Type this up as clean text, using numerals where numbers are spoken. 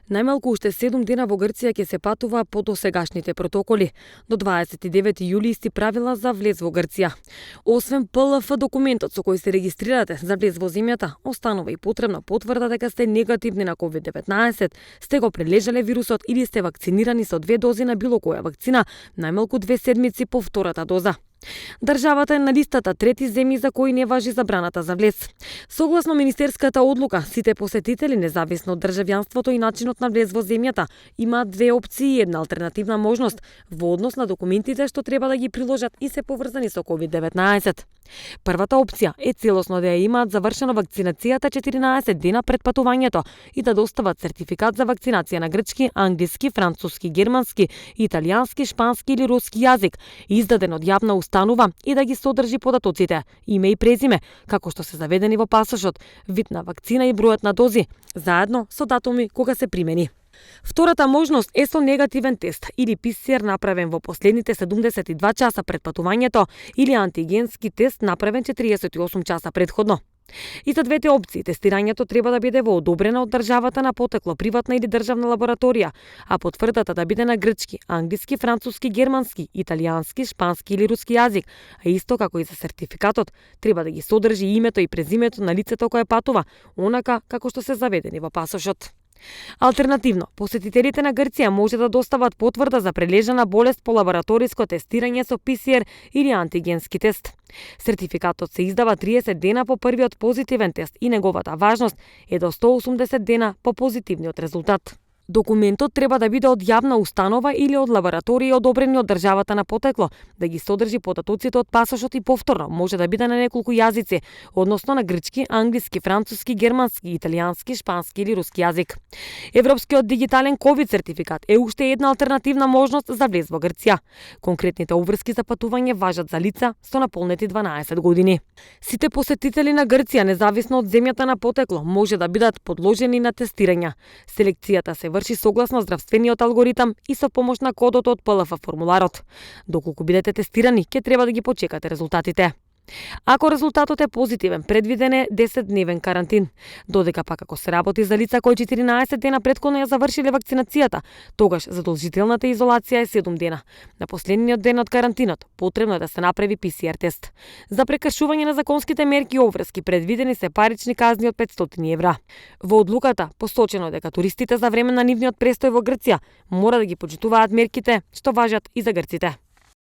Најмалку уште 7 дена во Грција ќе се патува по досегашните протоколи. До 29 јули исти правила за влез во Грција. Освен ПЛФ документот со кој се регистрирате за влез во земјата, останува и потребна потврда дека сте негативни на COVID-19, сте го прележале вирусот или сте вакцинирани со 2 дози на било која вакцина, најмалку 2 седмици по втората доза. Државата е на листата трети земји за кои не важи забраната за влез. Согласно министерската одлука, сите посетители, независно од државјанството и начинот на влез во земјата, имаат 2 опции и една алтернативна можност во однос на документите што треба да ги приложат и се поврзани со COVID-19. Првата опција е целосно да ја имаат завршено вакцинацијата 14 дена пред патувањето и да достават сертификат за вакцинација на грчки, англиски, француски, германски, италијански, шпански или руски јазик, издаден од јавна установа и да ги содржи податоците, име и презиме, како што се заведени во пасошот, вид на вакцина и бројот на дози, заедно со датуми кога се примени. Втората можност е со негативен тест или ПСР направен во последните 72 часа пред патувањето или антигенски тест направен 48 часа претходно. И за двете опции тестирањето треба да биде во одобрена од државата на потекло приватна или државна лабораторија, а потврдата да биде на грчки, англиски, француски, германски, италијански, шпански или руски јазик, а исто како и за сертификатот треба да ги содржи името и презимето на лицето кое патува, онака како што се заведени во пасошот. Алтернативно, посетителите на Грција може да достават потврда за прележана болест по лабораториско тестирање со ПСР или антигенски тест. Сертификатот се издава 30 дена по првиот позитивен тест и неговата важност е до 180 дена по позитивниот резултат. Документот треба да биде од јавна установа или од лабораторија одобрени од државата на потекло, да ги содржи податоците од пасошот и повторно може да биде на неколку јазици, односно на грчки, англиски, француски, германски, италијански, шпански или руски јазик. Европскиот дигитален ковид сертификат е уште една алтернативна можност за влез во Грција. Конкретните обврски за патување важат за лица со наполнети 12 години. Сите посетители на Грција, независно од земјата на потекло, може да бидат подложени на тестирања. Селекцијата се врши согласно здравствениот алгоритам и со помош на кодот од ПЛФ формуларот. Доколку бидете тестирани, ќе треба да ги почекате резултатите. Ако резултатот е позитивен, предвиден е 10-дневен карантин. Додека пак ако се работи за лица кои 14 дена претходно ја завршиле вакцинацијата, тогаш задолжителната изолација е 7 дена. На последниот ден од карантинот потребно е да се направи ПСР тест. За прекршување на законските мерки и обврски предвидени се парични казни од 500 евра. Во одлуката посочено дека туристите за време на нивниот престој во Грција мора да ги почитуваат мерките што важат и за грците.